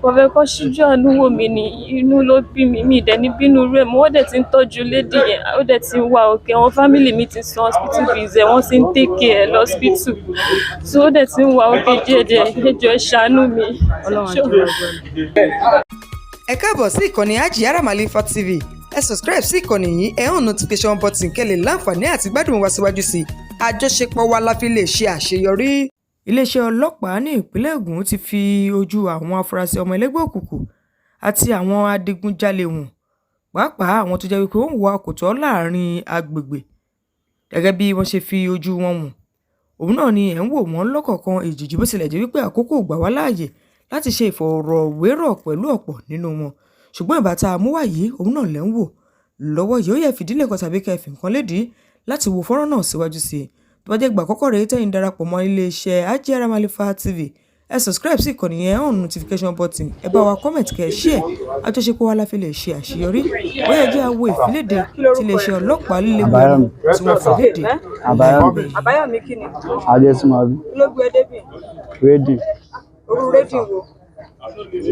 Kò fẹ́ kó ṣíjú àánú wò mí ní, inú ló bí mi, mi dẹ̀ ní bínú rẹ̀ mọ́. Wọ́n dẹ̀ ti ń tọ́jú lady yẹn, ó dẹ̀ ti ń wà okay. Àwọn family mi ti san hospital bills ẹ̀, wọ́n ti ń take care ẹ̀ lọ hospital. So ó dẹ̀ ti ń wà okay díẹ̀díẹ̀. Ẹ jọ̀ọ́, ẹ ṣàánú mi. Ọlọ́run á jẹ́ ọgbọ́n. Ẹ káàbọ̀ sí ìkànnì Hajiyara Malifa TV. Ẹ subscribe sí ìkànnì yìí, ẹ hàn notification button kẹ́ lè láǹfààní àti gbádùn wa síwájú sí i. Àjọṣepọ̀ wa la fi lè ṣe àṣeyọrí. Iléeṣẹ́ ọlọ́pàá ní ìpínlẹ̀ Ogun ti fi ojú àwọn afurasí ọmọ ẹlẹ́gbẹ́ òkùnkùn àti àwọn adigunjalè hàn, pàápàá àwọn tó jẹ́ wípé ó ń hùwà kò tọ́ láàrin agbègbè. Gẹ́gẹ́ bí wọ́n ṣe fi ojú wọn hàn, òun náà ni ẹ̀ ń wò wọ́n lọ́kọ̀ọ̀kan èjèèjì. Bó tilẹ̀ jẹ́ wípé àkókò ò gbà wá láàyè láti ṣe ìfọ̀rọ̀wérọ̀ pẹ̀lú ọ̀pọ̀ nínú wọn, ṣùgbọ́n ìbá tá a mú wá yìí, òun náà lẹ́ ń wò lọ́wọ́ yìí. Ó yẹ fìdílé kan tàbí kẹ́ fi nǹkan lédìí láti wo fọ́nrán náà síwájú sí i. Tó bá jẹ́ ìgbà àkọ́kọ́ rèé tẹ́yin darapọ̀ mọ́ iléeṣẹ́ Hajiyara Malifa TV, ẹ subscribe sí ìkànnì yẹn, on notification button, ẹ bá wa comment, kẹ́ ẹ share. Àjọṣepọ̀ wa la fi lè ṣe àṣeyọrí. Ó yẹ jẹ́ àwo ìfiléde tí iléeṣẹ́ ọlọ́pàá líléwu Àbáyọ̀mí. tí wọ́n fi léde Àbáyọ̀mí. Àbáyọ̀mí kí ni? Adésùnmọ̀bí. Kí ló gbé ẹ débì? Rédíò. Orú rédíò wo?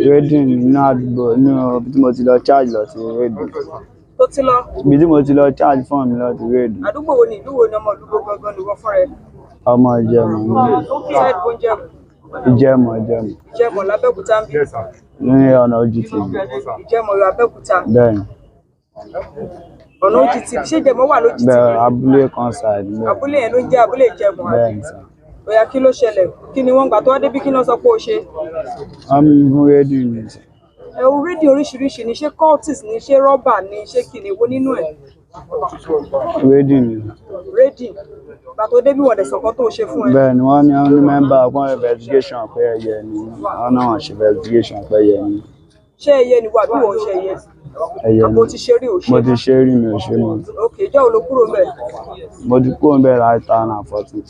Rédíò nínú àdúgbò, nínú ibi tí mo ti lọ charge lọ sí rédíò. Tó ti lọ? Ibi tí mo ti lọ charge fóònù mi lọ sí rédíò. Àdúgbò wo ni, ìlú wo ni, ọmọ ìlú wo gangan ni wọ́n fúnra ẹ? Ọmọ Ìjẹ̀mọ̀ ní. Side bóúnjẹ? Ìjẹ̀mọ̀, Ìjẹ̀mọ̀. Ìjẹmọ̀ lábẹ́òkúta ń bí? Ní ọ̀nà OGTV. Ìjẹmọ̀ Abẹ́òkúta? Bẹ́ẹ̀ni. Ọ̀nà OGTV, ṣé Ìjẹmọ̀ wà lóGTV? Bẹ́ẹ̀, abúlé kan side bẹ́ẹ̀. Abúlé yẹn ló ń jẹ́ abúlé Ìjẹmọ̀, àbí? Bẹ́ẹ̀ni sir. Òyà, kí ló ṣẹlẹ̀? Kí ni wọ́n gbà tó wá débí? Kí ni wọ́n sọ pé ó ṣe? Wọ́n mú mi fún rédíò ní sir. Ẹ o, rédíò oríṣiríṣi ni. Ṣé cultist ni, ṣé rọ́bà ni, ṣé kí ni, wo nínú ẹ̀? Rédíò ní sir. Rédíò gbà tó débí, wọ́n dẹ̀ sọ̀kan tó ṣe fún ẹ? Bẹ́ẹ̀ni, wọ́n ní wọ́n ní member fún investigation pé ẹyẹ ni wọ́n náà, wọ́n ṣe investigation pé ẹyẹ ni. Ṣé ẹyẹ ni wà bí wọ́n ṣe ẹyẹ? Ẹyẹ Àbò ni. ti ṣe rí, ò ṣe? Mo ti ṣe rí, mi ò ṣe mọ́. Ok, ìjọ́ wo ló kúrò ńbẹ̀? Mo ti kúrò níbẹ̀ láti 2014.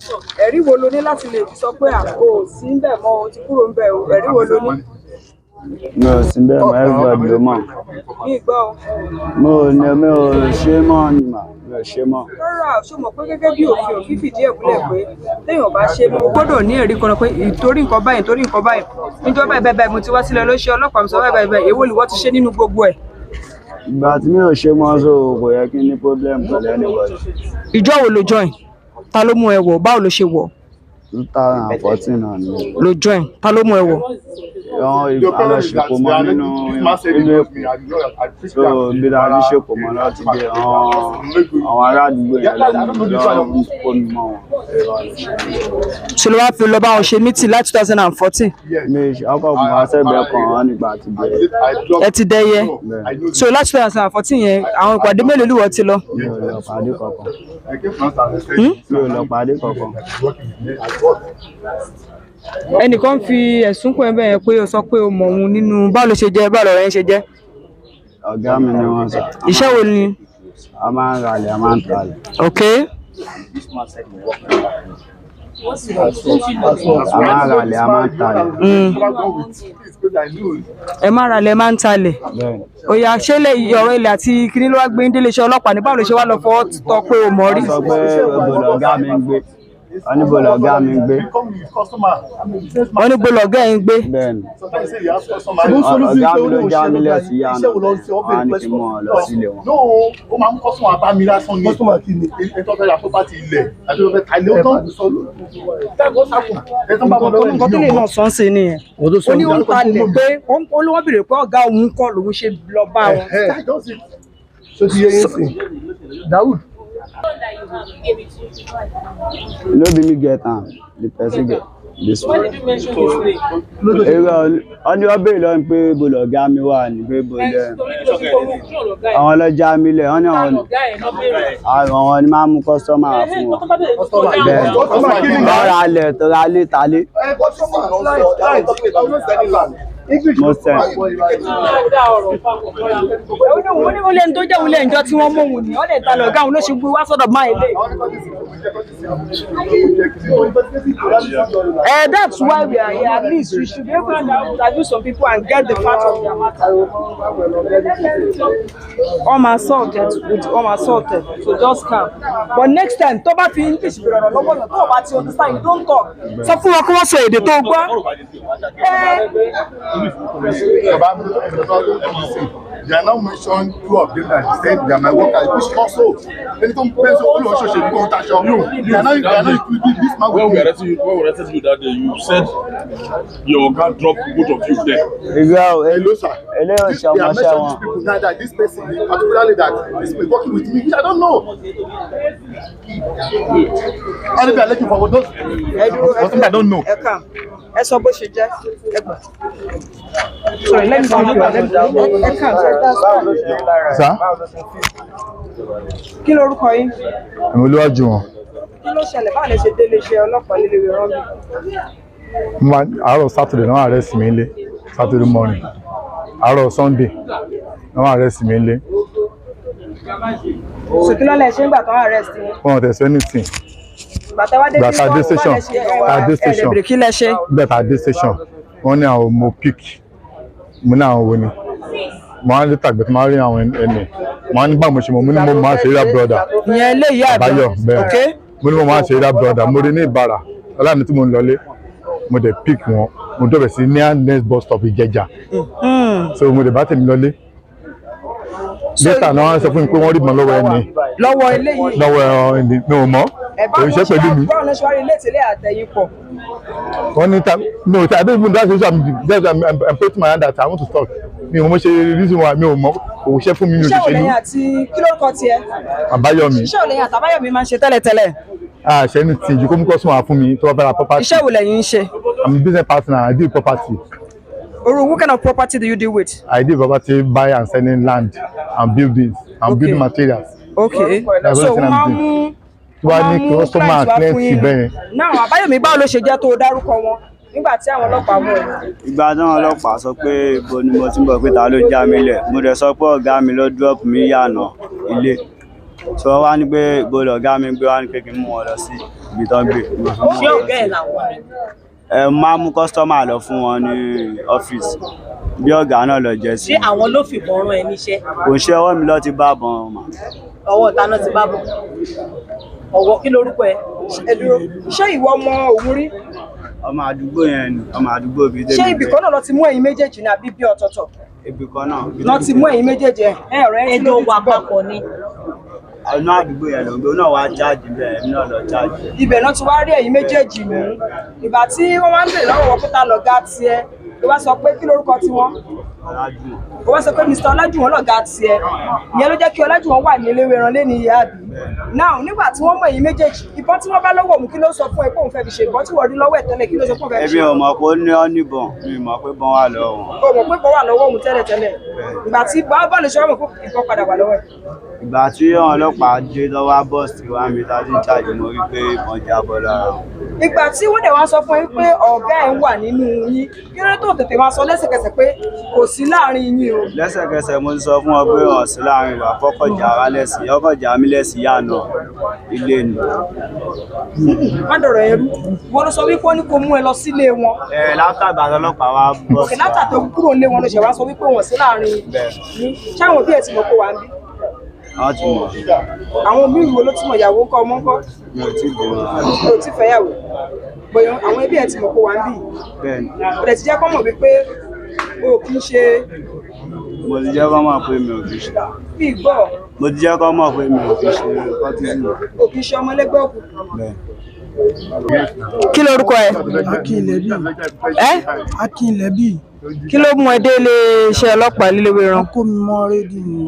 Ẹ̀rí wo lo ní láti lè fi sọ pé àpò ò sí ńbẹ̀ mọ́, o ti kúrò ńbẹ̀ o? Ẹ̀rí wo lo ní? Mi ò sí bẹ́ẹ̀ mọ́, everybody ló mọ̀. Ní ìgbọ́ o. Mo ò ní, mi ò ṣe mọ́ ni mà, mi ò ṣe mọ́. Rárá, ṣó mọ̀ pé gẹ́gẹ́ bí òfin, òfin fìdí ẹ̀ múlẹ̀ pé téèyàn bá ṣe mọ́, o gbọ́dọ̀ ní ẹ̀rí kan pé ìtorí nǹkan báyìí, ìtorí nǹkan báyìí, níjọ́ báyìí báyìí báyìí mo ti wá sílẹ̀ ló ṣe ọlọ́pàá, mi sọ báyìí báyìí báyìí. Èwo ni wọ́n ti ṣe nínú gbogbo ẹ̀? Ìgbà tí mi ò ṣe mọ́, so kò yẹ kí n ní problem pẹ̀lú anybody. Ìjọ́ wo ló join? Ta ló mú ẹ wọ̀? Báwo ló ṣe wọ̀? 2014 náà ni. Ló join? Ta ló mú ẹ wọ̀? Wọ́n alọ́ṣepọ̀ mọ́ nínú inú Èkó, so bí a ti ṣèpọ̀ mọ́ láti dé àwọn ará àdúgbò yẹn lọ́mú lọ́wọ́ kó mi mọ́ wọn. Èrò àlọ́ṣe. Ṣe ló wá fi lọ bá wọn ṣe meeting láti 2014? Mi ọkọ̀ mọ́ àṣẹ̀gbẹ́ kan wọn nígbà tí bẹ̀rẹ̀. Ẹ ti dẹyẹ? Bẹ́ẹ̀. So láti 2014 yẹn, àwọn ìpàdé mélòó ló wọ́n ti lọ? Mi ò lọ pàdé kankan. Mi ò lọ pàdé kankan. Ẹnìkan fi ẹ̀sùn kún ẹ bẹ́ẹ̀ pé o sọ pé o mọ̀ òun nínú. Báwo ló ṣe jẹ́? Báwo lọ̀rọ̀ yẹn ṣe jẹ́? Ọ̀gá mi ni wọ́n sọ. Iṣẹ́ wo ni? A máa ń ralẹ̀, a máa ń talẹ̀. Ok. A máa ń ralẹ̀, a máa ń talẹ̀. Ẹ má ralẹ̀, ẹ má ń talẹ̀? Bẹ́ẹ̀. Òyà, ṣé lè ọ̀rọ̀ ilẹ̀ àti kíní ló wá gbé ń délé iṣẹ́ ọlọ́pàá ní? Báwo ló ṣe wá lọ fọwọ́ tọ́ pé o mọ̀ rí? Wọ́n sọ pé ibo lọ̀gá mi ń gbé. Wọ́n ní ibo lọ̀gá mi ń gbé. Wọ́n ní gbọ́dọ̀ ọ̀gá ẹ̀ ń gbé? Bẹ́ẹ̀ ni. Ọ̀gá mi ló já mi lẹ̀ sí yàrá. Wọ́n á ní kí n mọ̀ ọ́ lọ sílé wọn. No, ó máa ń customer bá mi lásán ni. Customer kí ni? Ẹni tó fẹ́ ra property ilẹ̀ àti tó fẹ́ ta ilé, ó tán. That's what happen. Ẹni tó bá wọn lọ́wọ́. Nǹkan tó lè náà sọ ń ṣe nìyẹn. Wọ́n tó sọ. Ó ní ó ń talẹ̀ pé ó ló wọ́n béèrè pé ọ̀gá òun kọ́ lòun ṣe lọ bá wọn. Ṣó ti yé yín sìn Daoud? No be me get am, the person get this one. Èrò wọ́n ní wọ́n béèrè lọ́wọ́ pé ibo lọ̀gá mi wà ní, pé ibo lẹ́ àwọn ọlọ́jà mi lẹ̀. Wọ́n ní àwọn ni máa ń mú customer wá fún wọn. Bẹ́ẹ̀ ni. Customer kí ni? Wọ́n ra lẹ̀ tó ra lé ta lé. Mo sẹ̀. Ó ní ó lẹ́ni tó jẹ́ òun lẹ́njọ́ tí wọ́n mú òun ní, ó lè ta lọ̀gá òun ló ṣe gbé wá sọ́dọ̀ máa ilé. That's why we are here. At least we should be able to interview some people and get the fact of their matter. All my sorted with all my sorted. So just calm. But next time, tó bá fi English bèrè ọ̀rọ̀ lọ́wọ́ yàn, tó o bá ti understand, you don't talk. Sọ fún wọn kí wọ́n sọ èdè tó gbọ́. Baba, they are now mentioned two of them that said they are my workers, which also ẹni tó ń pẹ́ sọ olùwọ́ ṣọ̀ṣẹ̀ kó ń taṣọ. They are not including this man When with we me. arrested you, when we arrested you that day, you said your oga dropped both of you there. Ìgbà o, Hello, sir. eléyìí ò This, ṣe they are ọmọọṣẹ́ mentioned wọn. these people now that this person, particularly that this person working with me, which I don't know. And if they are looking for those, Ẹ dúró, ẹ for something I don't know. Ẹ kàn, ẹ sọ bó ṣe jẹ́, ẹ gbà. Sorry, let me give you ẹ kàn. Sir, Kí lorúkọ yín? I'm Olúwàjúwọ̀n. Kí ló ṣẹlẹ̀? Báwo lẹ ṣe délé iṣẹ́ ọlọ́pàá líle ìran mi? Àárọ̀ Saturday náà arrest mi nílé, Saturday morning. Àárọ̀ Sunday náà arrest mi nílé. So kí ló lẹ ṣe ń gbà tán arrest yín? Wọn ò tẹ̀sí anything. Ìgbà tá a wá dé Ìgbà tá a dé station, tá a dé station. Ẹ lè kí lẹ ṣe? Nígbà tá a dé station, wọ́n ní àwọn mo pick, mo ní àwọn wo ni. Mo á ní tàgbẹ̀ tí mo á rí àwọn ẹni. Mo á ní báwo mo ṣe mọ̀, mo ní mo máa ṣe rí brother. Ìyẹn eléyìí àbí? Àbáyọ bẹ́ẹ̀. Okay. Mo ní mo máa ṣe rí brother, mo rí ní Ìbàrà, ọlọ́run tí mo ń lọlé, mo dẹ̀ pick wọn, mo dọ̀bẹ̀ sí near next bus stop Ìjẹ̀jà. So mo dẹ̀ bá tèmi lọlé. Later náà wọ́n sọ fún mi pé wọ́n rí ìbọn lọ́wọ́ ẹni Lọ́wọ́ eléyìí. lọ́wọ́ ẹni mi ò mọ̀, Ẹ kò ń ṣe pẹ̀lú mi. Báwo lẹ ṣe wá rí ilé ìtẹ̀lé àtẹ̀yìn pọ̀? Wọ́n ní ta no ta I don't even that's why I'm putting my hand out, I want to talk. Mi ò mọ̀ ṣe reason why mi ò mọ̀, kò ṣe fún mi, mi ò Iṣẹ́ wo ṣe lẹ́yìn ní àti kí lórúkọ tiẹ̀? Àbáyọ̀mí. Iṣẹ́ wo lẹ́yìn àtàbáyọ̀mí máa ń ṣe tẹ́lẹ̀tẹ́lẹ̀? Ah, ṣe ní tí ju kó mú customer fún mi tó bá fẹ́ ra property. Iṣẹ́ wo lẹ́yìn ń ṣe? I'm a business partner, I deal property. Oru, what kind of property do you deal with? I deal property, buy and selling land and buildings and Okay. building materials. Okay. That's So what wọ́n I'm máa ń doing. mú Tó bá ní wọ́n máa ń mú customer client wá fún client yín. bẹ́ẹ̀. Náà Àbáyọ̀mí, báwo ló ṣe jẹ́ tó o dárúkọ wọn nígbà tí àwọn ọlọ́pàá mú ẹ? Ìgbà táwọn ọlọ́pàá sọ pé ibo ni mo ti ń bọ̀, pé ta ló já mi lẹ̀, mo dẹ̀ sọ pé ọ̀gá mi ló drop mi yànà ilé. So wọ́n wá ní pé ibo lọ̀gá mi gbé, wá ní pé kí n mú wọn lọ sí ibi tán gbé. Mo fi mú Ṣé wọn lọ ọ̀gá sí. ẹ̀ làwọn ni? Ẹ máa mú kọ́sítọ́mà lọ fún wọn ní ọ́fíìsì bí ọ̀gá náà lọ jẹ́ sí. Ṣé àwọn ló fìbọn rán ẹ níṣẹ́? Kò ń ṣe ọwọ́ mi ló ti bá bọn mà. Ọwọ́ ta náà ti bá bọ̀? Ọwọ́ kí lorúkọ ẹ? Ẹ dúró. Ṣé ìwọ mọ òun rí? Ọmọ àdúgbò yẹn ni, ọmọ àdúgbò bíi Ṣé tèmi ibì gbé. kan náà lọ ti mú ẹ̀yin méjèèjì ní àbí bí ọ̀tọ̀ọ̀tọ̀? Ibì kan náà. Ibi Lọ tèmi ti gbé. mú ẹ̀yin méjèèjì ẹ̀ ẹ̀ ọ̀rẹ́ tí Ẹjọ́ lójú wà ti bọ̀. papọ̀ ni. Ọ̀nà àdúgbò yẹn ló ń gbé, òun náà wá jáàjì bẹ́ẹ̀, èmi náà lọ jáàjì. Ibẹ̀ náà ti wá rí ẹ̀yin méjèèjì mú. Ìgbà tí wọ́n wá ń bèèrè lọ́wọ́ wọn pé ta lọ̀gá tiẹ̀, ló wá sọ pé kí lorúkọ tiwọn? Ọlájúwọ̀n. Ó wá sọ pé Mr. Ọlájúwọ̀n lọ̀gá tiẹ̀. Ìyẹn ló jẹ́ kí Ọlájúwọ̀n wà ní eléwéran lẹ́ni ìyá àbí. Now nígbà tí wọ́n mú ẹ̀yin méjèèjì, ìbọn tí wọ́n bá lọ́wọ́ òun, kí ló sọ fún ẹ pé òun fẹ́ fi ṣe? Ìbọn tí wọ́n rí lọ́wọ́ ẹ̀ tẹ́lẹ̀, kí ló sọ pé òun fẹ́ fi Èmi ṣe? ò mọ̀ pé ó ní ọ́ níbọn, mi ò mọ̀ pé bọ́n wà lọ́wọ́ wọn. O mọ̀ pé ìbọn wà lọ́wọ́ òun tẹ́lẹ̀tẹ́lẹ̀. Ìgbà tí báwo lè ṣe wá mọ̀ pé ìbọn padà wà lọ́wọ́ ẹ̀? Ìgbà tí àwọn ọlọ́pàá dé lọ́wọ́ bọ́ọ̀sì wa mi tá a ti ń ṣáàjì, mo rí pé ìbọn jábọ́ lára wọn. Ìgbà tí wọ́n dẹ̀ wá sọ fún yín pé ọ̀gá ẹ̀ ń wà nínú yín, kí ló dé tó tètè máa sọ lẹ́sẹ̀kẹsẹ̀ pé kò sí láàrin yín o? Lẹ́sẹ̀kẹsẹ̀ mo ti sọ fún wọn pé wọn sí láàrin wa, fọ́kọ̀jà wa lẹ́sìn, ọkọ̀jà mi lẹ́sìn yànà ilé ni. Má dọ̀rọ̀ yẹn rú. Wọ́n ló sọ wípé wọ́n ní kó mú ẹ lọ sílé wọn. Ẹ látàgbà ọlọ́pàá wa Òkè bọ́ọ̀sì látà tó kúrò nílé wọn ló ṣẹ̀ wá sọ wípé wọ́n sí láàrin yín. Ṣáwọn òbí ẹ̀ ti mọ̀ pé wà ń bí? Wọ́n ti mọ̀. Àwọn míì wo ló ti mọ̀? Ìyàwó ńkọ́, ọmọ ńkọ́? Mi ò tí ì bímọ. O ti fẹ́yàwó. Bóyá àwọn ẹbí ẹ̀ ti mọ̀ pé wà ń bí. Bẹ́ẹ̀ ni. Ó dẹ̀ ti jẹ́ kó mọ̀ wípé o kì í ṣe Mo ti jẹ́ kó mọ̀ pé mi ò fi ṣe. bí gbọ́. Mo ti jẹ́ kó mọ̀ pé mi ò fi ṣe cultism. O kì í ṣe ọmọ ẹlẹ́gbẹ́ òkùnkùn. Bẹ́ẹ̀. Kí lorúkọ ẹ? Akínlẹ̀bí. Ẹ? Akínlẹ̀bí. Kí ló mú ẹ dé iléeṣẹ́ ọlọ́pàá líléwéran? Wọ́n kó mi mọ́ rédíò ni.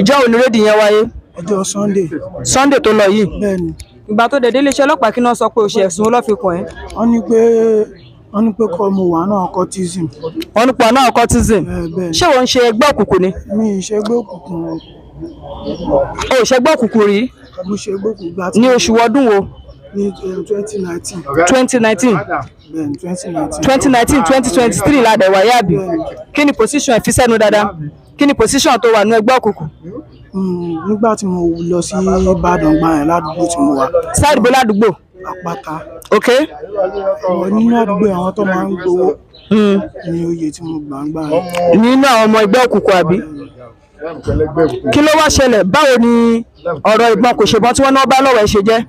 Ìjọ́ wo ni rédíò yẹn wáyé? Ọjọ́ Sunday. Sunday tó lọ yìí. Bẹ́ẹ̀ni. Ìgbà tó dẹ̀ dé iléeṣẹ́ ọlọ́pàá, kí náà sọ pé o ṣe? Ẹ̀sùn olófikùn ẹ̀? Wọ́n ní pé kọ́ mo wà náà cultism. Wọ́n ní pọ̀ náà cultism. Bẹ́ẹ̀ni. Ṣé wọ́n ń ṣe ẹgbẹ́ òkùnkùn ni? Mi ì ṣe ẹgbẹ́ òkùnkùn o. O ò ṣẹgbẹ́ òkùnkùn rí? Mo ṣe ẹgbẹ́ òkùnkùn gbà tí. Ní oṣù ọdún wo? Ní 2019. 2019. Bẹ́ẹ̀ni, 2019. 2019, 2023 la dẹ̀ wáyé àbí? Kí ni position ẹ̀ fi sẹ́nu dáadáa? Kí ni position tó wà ní ẹgbẹ́ òkùnkùn? Nígbà tí mo lọ sí Ìbàdàn gbà yẹn, ládùúgbò tí mo wà. Sáàdì bó ládùúgbò? Àpáta. Ok. Mo nínú àdúgbò àwọn tó máa ń gbowó ní oyè tí mo gbà ń gbà yẹn. Nínú àwọn ọmọ ẹgbẹ́ òkùnkùn àbí? Kí ló wá ṣẹlẹ̀? Báwo ni ọ̀rọ̀ ìbọn kò ṣèbọn tí wọ́n náà bá lọ́wọ́ ẹ̀ ṣe jẹ́?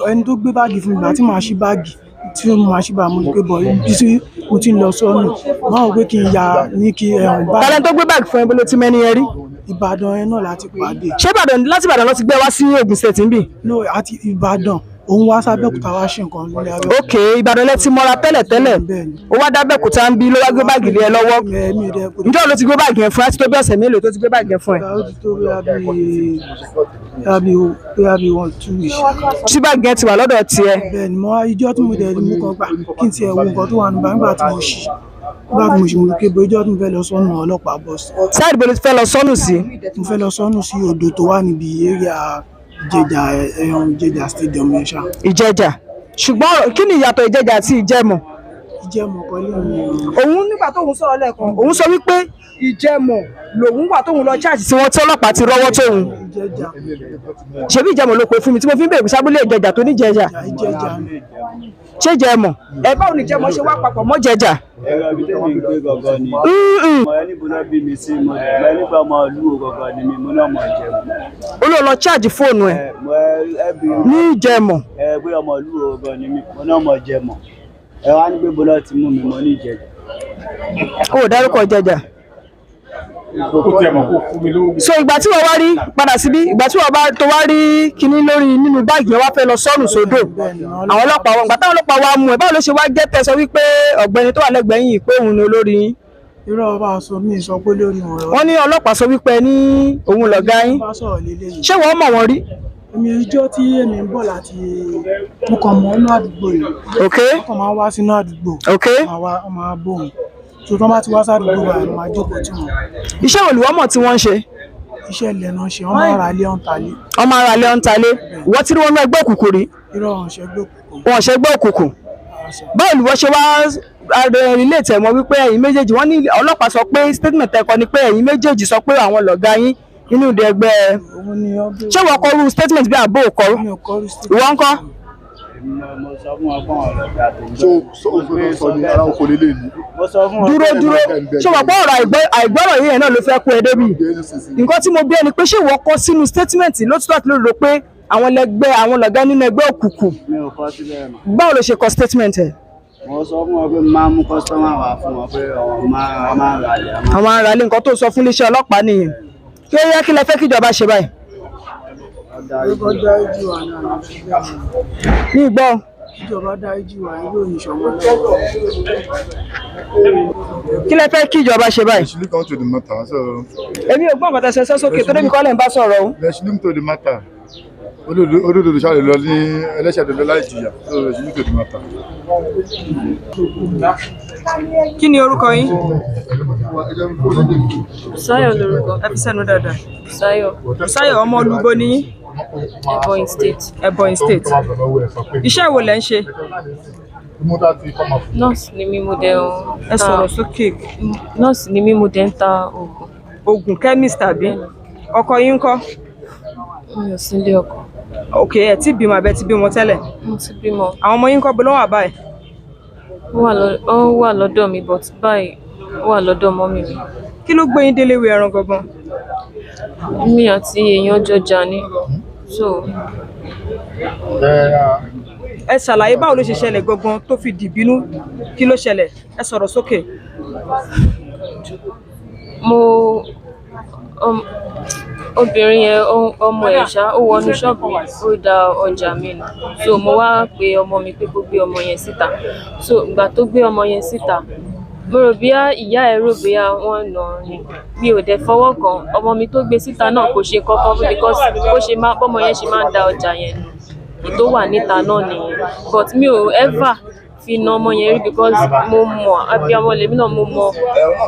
Ẹni tó gbé báàgì fún mi, ìgbà tí màá ṣí báàgì, tí mo máa ṣí báàgì, mo rí pé bọ̀ ibi tí Mo ti ń lọ sọ́nù, máa wò pé kí n ya ní kí ẹ̀hún bá. Talent tó gbé báàgì fún ẹ, bó ló ti mẹ́ni ẹ rí? Ìbàdàn yẹn náà láti pàdé. Ṣé Ìbàdàn, láti Ìbàdàn ló ti gbé wá sí Ògùn State níbí? No, àti Ìbàdàn, òun wá sábẹ́òkúta wá ṣe nǹkan nílé Abẹ́òkúta. Ok, Ìbàdàn lẹ ti mọ́ra tẹ́lẹ̀ tẹ́lẹ̀. Bẹ́ẹ̀ni. Ó wá dábẹ́òkúta ń bí, ló wá gbé báàgì lé ẹ lọ́wọ́. Ẹ̀mí rẹ̀ kò Ǹjọ́ ló ti gbé báàgì yẹn fún ẹ? Á ti tó bí ọ̀sẹ̀ mélòó tó ti gbé báàgì yẹn fún ẹ? Ó ti tó bóyá bí 1-2 weeks. Tí báàgì yẹn ti wà lọ́dọ̀ tiẹ̀? Bẹ́ẹ̀ni, mo wá ijọ́ tí mo dẹ̀ rí, mú kan gbà kí n tiẹ̀ wo nǹkan tó wà nígbà nígbà tí mo ṣí, nígbà tí mo ṣí, mo rí pé bó ijọ́ tí mo fẹ́ lọ sọ́nù, ọlọ́pàá bọ́ọ̀sì. Sáàdì bó ló ti fẹ́ lọ sọ́nù sí? Mo fẹ́ lọ sọ́nù sí odò tó wà níbi area Ìjẹ̀jà, ẹ̀hún Ìjẹ̀jà stadium yẹn ṣá. Ìjẹ̀jà. Ṣùgbọ́n kí ni ìyàtọ̀ Ìjẹ̀jà àti Ìjẹ̀mọ̀? Ìjẹ̀mọ̀ kọ́ lé mi. Òun nígbà tóun sọ̀rọ̀ lẹ́ẹ̀kan, òun sọ wípé Ìjẹ̀mọ̀ lòun wà tóun lọ cháàjì tí wọ́n tí ọlọ́pàá ti rọ́wọ́ tóun. Ìjẹ̀jà. Ṣebí Ìjẹ̀mọ̀ ló pe fún mi tí mo fi ń bèèrè sábúlé Ìjẹ̀jà tó ní Ìjẹ̀jà. Ìjẹ̀jà ni. Ṣé Ìjẹ̀mọ̀? Ẹ báwo ni Ìjẹ̀mọ̀ ṣe wá papọ̀ mọ́ Ìjẹ̀jà? Ẹ̀rọ ibi tẹ́mi ń gbé gangan ni. Mo ẹni bó náà bí mi sí, mo ẹ nígbà ọmọ ìlú wo gangan ni mi, mo náà mọ̀ Ìjẹ̀mọ̀. Ó lọ lọ cháàjì fóònù ẹ̀ Ẹ mo ẹ bí ní Ìjẹ̀mọ̀. Ẹ bóyá ọmọ ìlú wo gangan ni mi, mo náà mọ̀ Ìjẹ̀mọ̀. Ẹ wá ní pé bó náà ti mú mi, mo ní Ìjẹ̀jà. Ó dárúkọ Ìjẹ̀jà. Ó tiẹ̀ mọ̀ kó fún mi lówó. So ìgbà tí wọ́n wá rí padà síbí, ìgbà tí wọ́n bá tó wá rí kinní lórí nínú báàgì yẹn, wá fẹ́ lọ sọ́nù sódò, àwọn ọlọ́pàá wọn, ìgbà táwọn ọlọ́pàá wa mú ẹ, báwo ló ṣe wá jẹ́ tẹ́ sọ wípé ọ̀gbẹ́ni tó wà lẹ́gbẹ̀ẹ́ yìí pé òun ni olórí yín? Irọ́, ọba sọ mí sọ pé lórí wọn. Wọ́n ní ọlọ́pàá sọ wípé ní òun lọ̀gá yín. Bá sọ̀rọ̀ lélẹ́yìn. Ṣé wọ́n mọ̀ wọ́n rí? Èmi, ijọ́ tí èmi ń bọ̀ láti, mo kàn mọ́ inú àdúgbò yìí. Ok. Wọ́n kàn máa ń wá sínú àdúgbò. Ok. Máa wá, wọ́n máa bóun. Tó tán bá ti wá sádùúgbò báyìí, mo máa jókòó tí wọn. Iṣẹ́ wo lùwọ́ mọ̀ tí wọ́n ń ṣe? Iṣẹ́ ilẹ̀ náà ṣe, wọ́n máa ń ra ilé, ọ̀n talé. Wọ́n máa ń ra ilé, ọ̀n talé. Ìwọ tí wọ́n ń ẹgbẹ́ òkùnkùn rí? Irọ́, ọ̀hún ṣẹgbẹ́ òkùnkùn. Wọn ò ṣẹgbẹ́ òkùnkùn. Báwo lùwọ́ ṣe wá ilé ìtẹ̀mọ́ wípé ẹ̀yin méjèèjì, wọ́n ní ọlọ́pàá sọ pé statement ẹ̀kọ́ ni pé ẹ̀yin méjèèjì sọ pé àwọn lọ̀gá yín nínú ìdí ẹgbẹ́? Òun ni ọbẹ̀. Ṣé wọ́n kọ irú statement bí àbó kọ? Mi ò kọ irú statement. Ìwọ ńkọ́? Èmi náà mo sọ fún wọn pé àwọn ọlọ́pàá tó ń So so òfin sọ ni ara oko lélẹ̀ ni. Mo sọ fún wọn. Dúró dúró, ṣé wọ́n pọ̀ ọ̀rọ̀ àìgbọ́rọ̀ yìí yẹn náà ló fẹ́ kó ẹ débi? Nǹkan tí mo bí ẹni pé ṣé ìwọ kọ sínú statement lótìtọ́ àti lódodo pé àwọn lẹgbẹ́, àwọn lọ̀gá nínú ẹgbẹ́ òkùnkùn? Mi ò kọ síbẹ̀ mọ́. Báwo ló ṣe kọ statement ẹ̀? Mo sọ fún wọn pé mo máa ń mú kọ́sítọ́mà wá fún wọn, pé àwọn máa ń ra ilé. Àwọn ará ilé, nǹkan tó sọ fún iléeṣẹ́ ọlọ́pàá nìyẹn. Kí ó yẹ kí lẹ fẹ́ kíjọba ṣe báyìí? Ìjọba dáríjì wá náà ló fi bẹ́ẹ̀ mọ́. Ní ìgbọ́. Ìjọba dáríjì wá, irú òyìnbó lọ́wọ́. Kí lẹ fẹ́ kíjọba ṣe báyìí? They should look into the matter. So Èmi ò gbọ́ nǹkan tẹ́ sọ sókè tó débi kọ́ lẹ́ ń bá sọ̀rọ̀ o. they should look into the matter. Olódodo ṣáà lè lọ ní ẹlẹ́ṣẹ̀ lè lọ láì jìyà. So they should look into the matter. Kí ni orúkọ yín? Bùsáyọ̀ lorúkọ. Ẹ fi sẹ́nu dáadáa. Bùsáyọ̀. Bùsáyọ̀, ọmọ olúbo ni yín? Ebonyi State. Ebonyi State. Iṣẹ́ wo lẹ ń ṣe? Nọ́ọ̀sì ni mí, mo dẹ̀ ń Ẹ sọ̀rọ̀ sókè. Nọ́ọ̀sì ni mí, mo dẹ̀ ń ta oògùn. Oògùn, chemist tàbí? Ọkọ yín ńkọ́? Mi ò sí ilé ọkọ. Ok, ẹ ti bímọ àbẹ ti bímọ tẹ́lẹ̀? Mo ti bímọ. Àwọn ọmọ yín ńkọ́, bó ló wà báyìí? Ó wà lọ́dọ̀ mi, but báyìí ó wà lọ́dọ̀ mọ́mì mi. Kí ló gbé yín délé ìwé ẹran gangan? Mi àti èèyàn jọ jà ni. So Ẹ ṣàlàyé báwo ló ṣe ṣẹlẹ̀ gangan tó fi dìbínú, kí ló ṣẹlẹ̀? Ẹ sọ̀rọ̀ sókè. Mo obìnrin yẹn, ọmọ ẹ̀ ṣá, ó wọnú ṣọ́ọ̀bù mi, ó da ọjà mi nù. So mo wá pe ọmọ mi pé kó gbé ọmọ yẹn síta. So ìgbà tó gbé ọmọ yẹn síta, mo rò bíyá ìyá ẹ̀ rò bíyá wọ́n nà án ni. Mi ò dẹ̀ fọwọ́ kàn. Ọmọ mi tó gbé síta náà kò ṣe kankan fún, because bó ṣe máa bọ́mọ yẹn ṣe máa ń da ọjà yẹn nù tó wà níta náà nìyẹn. But mi ò ever fi na ọmọ yẹn rí, because mo mọ̀, abiyamọ lèmi náà, mo mọ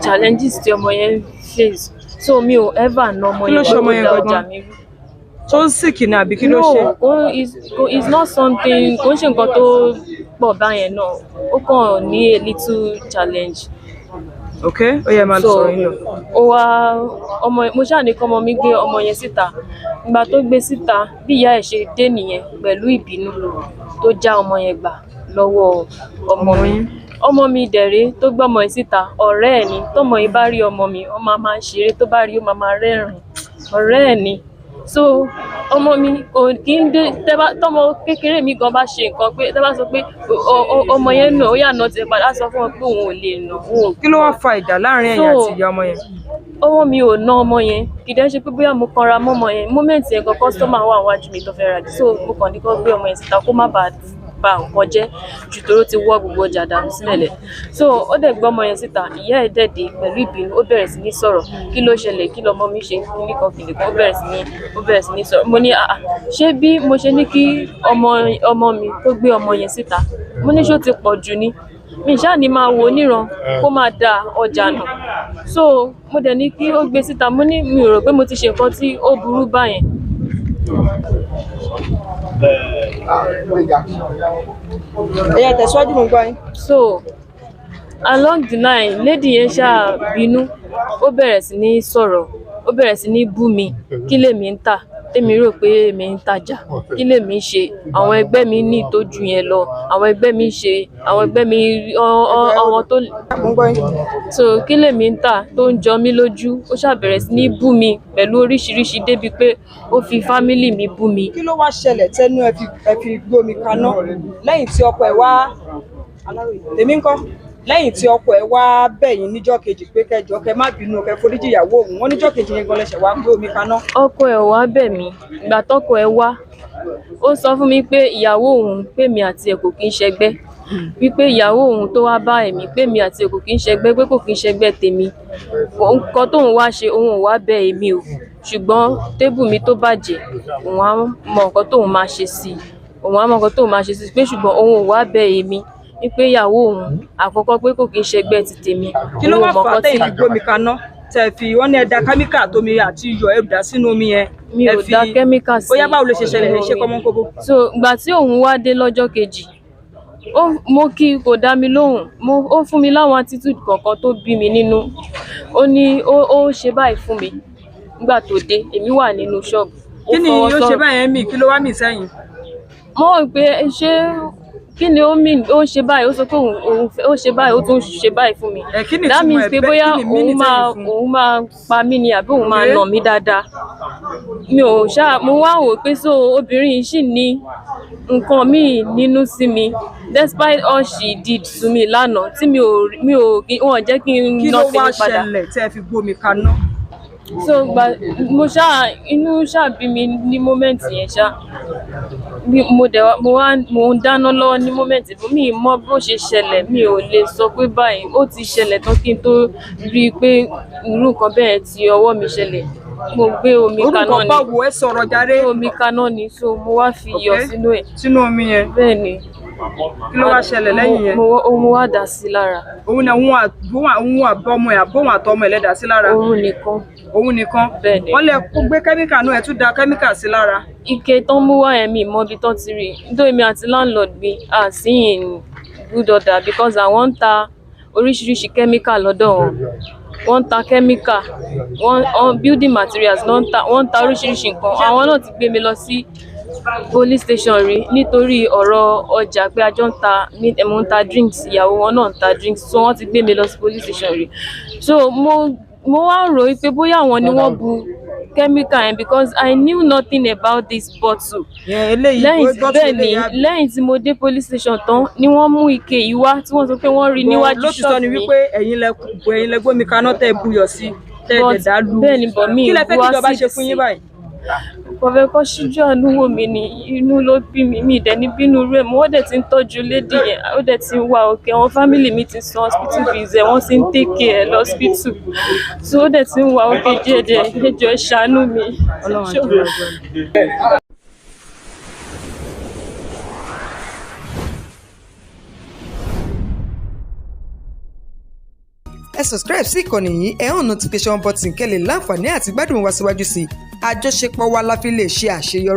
challenges tí ọmọ yẹn face. So mi ò ever na ọmọ Kí ló yẹn ṣe ọmọ ó yẹn da ọjà gangan? mi rú. Tó ń sìkì ni àbí kí ló ṣe? No, kò it's not something, kò ń ṣe nǹkan tó pọ̀ báyẹn náà. Ó kàn ní a little challenge. Ok, ó yẹ máa So sọ̀rọ̀ yín lọ. ó wá ọmọ, mo ṣáà ní kọ́mọ mi gbé ọmọ yẹn síta. Ìgbà tó gbé síta, bí ìyá ẹ̀ ṣe dé nìyẹn pẹ̀lú ìbínú, tó já ọmọ yẹn gbà lọ́wọ́ ọmọ mi. Ọmọ mi dẹ̀rẹ́ tó gbé ọmọ yẹn síta, ọ̀rẹ́ ẹ̀ ni. Tọ́mọ yẹn bá rí ọmọ mi, ó máa máa ń ṣeré, tó bá rí, ó máa máa rẹ́rìn-ín. Ọ̀rẹ́ ẹ̀ ni. So Ọmọ mi kò kí ń dé. Tẹ́ bá tọmọ kékeré mi gan bá ṣe nǹkan, pé tẹ́ bá sọ pé ọmọ yẹn nà, ó yà nà tiẹ̀ padà, á sọ fún ọ pé òun ò lè nà òun ò. Kí ló wá fa ìjà láàrin ẹ̀yin àti ìyá ọmọ yẹn? Ọwọ́ mi ò ná ọmọ yẹn. Kì í dẹ́ ṣe pé bóyá mo kanra mọ́ ọmọ yẹn. Moment yẹn gan, customer wà wájú mi tó fẹ́ rajà, so mo kàn ní kó gbé ọmọ yẹn síta kó má bàa ba nǹkan jẹ́ ju, torí ó ti wọ́ gbogbo ọjà dànù sílẹ̀ lẹ̀. So ó dẹ̀ gbé ọmọ yẹn síta, ìyá ẹ̀ dẹ̀ dé pẹ̀lú ìbínú, ó bẹ̀rẹ̀ sí ní sọ̀rọ̀: kí ló ṣẹlẹ̀? Kí lọmọ mi ṣe? Kíní kan kìnìún kan. Ó bẹ̀rẹ̀ sí ní sọ̀rọ̀. Mo ní, "Àà, ṣé bí mo ṣe ní kí ọmọ mi kó gbé ọmọ yẹn síta?" Mo ní ṣó ti pọ̀ jù ni? Mi ṣáà ní máa wo níran kó máa da ọjà nù. So mo dẹ̀ ní kí ó gbé síta. Mo ní mi ò rò pé mo ti ṣe nǹkan tí ó burú báyẹn. Ẹ̀yà tẹ̀síwájú, mo ń gbọ́ yín. So along the line, lady yẹn ṣáà bínú, ó bẹ̀rẹ̀ sí ní sọ̀rọ̀, ó bẹ̀rẹ̀ sí ní bú mi. Kí lèmi ń tà tèmi rò pé èmi ń tajà? Kí lèmi ń ṣe? Àwọn ẹgbẹ́ mi ní ìtọ́jú yẹn lọ, àwọn ẹgbẹ́ mi ń ṣe, àwọn ẹgbẹ́ mi àwọn tó Mo ń gbọ́ yín. So kí lèmi ń tà tó ń jọ mí lójú? Ó ṣáà bẹ̀rẹ̀ sí ní bú mi pẹ̀lú oríṣiríṣi, débi pé ó fi family mi bú mi. Kí ló wá ṣẹlẹ̀ tẹnu ẹ fi gbé omi kaná lẹ́yìn tí ọkọ ẹ wá? Tèmi ńkọ́? Lẹ́yìn tí ọkọ ẹ wá bẹ̀ yín níjọ́ kejì pé kẹjọ kẹ má bínú, kẹ foríjì ìyàwó òun, wọn níjọ́ kejì yẹn gan lẹsẹ wá gbé omi kaná. Ọkọ ẹ̀ wá bẹ̀ mí. Ìgbà tọ́kọ ẹ̀ wá, ó sọ fún mi pé ìyàwó òun, pé mi àti ẹ̀ kò kí ń ṣẹgbẹ́, wípé ìyàwó òun tó wá bá èmi, pé mi àti ẹ̀ kò kí ń ṣẹgbẹ́, pé kò kí ń ṣẹgbẹ́ tèmi. Nǹkan tóun wá ṣe, òun ò wá bẹ̀ èmi o, ṣùgbọ́n table mi tó bàjẹ́, òun á mọ nǹkan tóun máa ṣe sí i, òun á mọ nǹkan tóun máa ṣe sí i, pé ṣùgbọ́n òun ò wá bẹ̀ èmi, wípé ìyàwó òun àkọ́kọ́, pé kò kí ń ṣẹgbẹ́ ti tèmi. Kí ló Òun wá ò mọ fà á nǹkan tí tẹ̀yìn fi gbé omi kaná, tẹ́ fi wọ́n ní ẹ da kẹ́míkà tómi àti iyọ̀, ẹ dà sínú omi yẹn? Mi Ẹ ò fi da kẹ́míkà sí Ó yá, báwo ló ṣe ṣẹlẹ̀? Ẹ ṣe inú omi. kọ́mọ́nkóbó. So ìgbà tí òun wá dé lọ́jọ́ kejì, ó mo kí, kò dá mi lóhùn. Mo ó fún mi láwọn attitude kọ̀ọ̀kan tó bí mi nínú. Ó ní ó ṣe báyìí fún mi nígbà tó dé. Èmi wà nínú ṣọ́ọ̀bù, ó Kí ni fọwọ́ ó ṣe sọ̀rọ̀. báyẹn mì? Kí ló wá mì sẹ́yìn? Mo rò pé ṣé kí ni ó mean? Ó ṣe báyìí, ó sọ pé òun ó ṣe báyìí, ó tún ṣe báyìí fún mi. Ẹ kí ni That ìtumọ̀ means ẹ̀ pé bẹ́ẹ̀? bóyá Kí ni òun meaning máa tẹ́yìn fún? òun máa pa mí ni, àbí òun máa Okay. nà mí dáadáa. Mi ò ṣáà, mo wá wò pé so obìnrin yìí ṣì ní nǹkan míì nínú sí mi, despite all she did to me lánàá, tí mi ò wọn jẹ́ kí n Kí nà ló wá tèmi padà. ṣẹlẹ̀ tẹ́ ẹ fi gbómi kaná? So gba mo ṣáà, inú ṣáà bí mi ní moment yẹn ṣá. Bí mo dẹ̀ wá, mo wá mo ń dáná lọ́wọ́ ní moment. Mi ì mọ bó ṣe ṣẹlẹ̀, mi ò lè sọ pé báyìí ó ti ṣẹlẹ̀ tán kí n tó rí i pé irú nǹkan bẹ́ẹ̀ ti ọwọ́ mi ṣẹlẹ̀. Mo gbé omi Orúkọ kaná ni. Báwo? Ẹ sọ̀rọ̀ jàre. Gbé omi kaná ni, so mo wá fi iyọ̀ sínú ẹ̀. Sínú omi yẹn? Bẹ́ẹ̀ ni. Kí ló wá ṣẹlẹ̀ lẹ́yìn yẹn? Mo wá dà sí lára. Òun ni òun àbọ̀mọ ẹ̀, àbọ̀hún àtọmọ ẹ̀ lẹ́dà sí lára? Òun nìkan. Òun nìkan? Bẹ́ẹ̀ ni. Wọ́n lẹ kó gbé kẹ́míkà náà, ẹ̀ tún da kẹ́míkà sí lára. Ike tán mú wá yẹn, mi ì mọ ibi tán ti rí i. Nítorí mi àti landlord mi à sí in good order, because àwọn ń ta oríṣiríṣi kẹ́míkà lọ́dọ̀ wọn. Wọ́n ń ta kẹ́míkà, wọ́n building materials ló ń ta, wọ́n ń ta oríṣiríṣi nǹkan. Àwọn náà ti gbé mi lọ sí police station rí nítorí ọ̀rọ̀ ọjà, pé a jọ ń ta, mo ń ta drinks, ìyàwó wọn náà ń ta drinks, so wọ́n ti gbé mi lọ sí police station rí. So mo wá ń rò wípé bóyá àwọn ni wọ́n bu kẹ́míkà yẹn, because I knew nothing about this bottle. Eléyìí Lẹ́yìn bottle bẹ́ẹ̀ ni. eléyìí àbí? Lẹ́yìn tí mo dé police station tán ni wọ́n mú ike yìí wá, tí wọ́n sọ pé wọ́n rí níwájú Lótìtọ́ ni ṣọ́ọ̀bù mi. wípé ẹ̀yin lẹ gbómi kaná, tẹ́ ẹ buyọ̀ sí, tẹ́ ẹ dẹ̀ dá lu. Bẹ́ẹ̀ ni, but mi Kí lẹ fẹ́ bu kí ìjọba acid ṣe fún yín sí. báyìí? Kò fẹ́ kó ṣíjú àánú wò mí ni. Inú ló bí mi, mi dẹ̀ ní bínú rẹ̀. Mo wọ́n dẹ̀ ti ń tọ́jú lady yẹn, ó dẹ̀ ti ń wà okay. Àwọn family mi ti san hospital bills ẹ̀, wọ́n ti ń take care ẹ̀ lọ́spítù, so ó dẹ̀ ti ń wà okay díẹ̀díẹ̀. Ẹ jọ̀ọ́, ẹ ṣàánú mi. Ọlọ́run á jẹ́ ọgbọ́n. Ẹ subscribe sí ìkànnì yìí, ẹ hàn notification button, kẹ́ lè láǹfààní àti gbádùn wa síwájú sí i. Àjọṣepọ̀ wa la fi lè ṣe àṣeyọrí.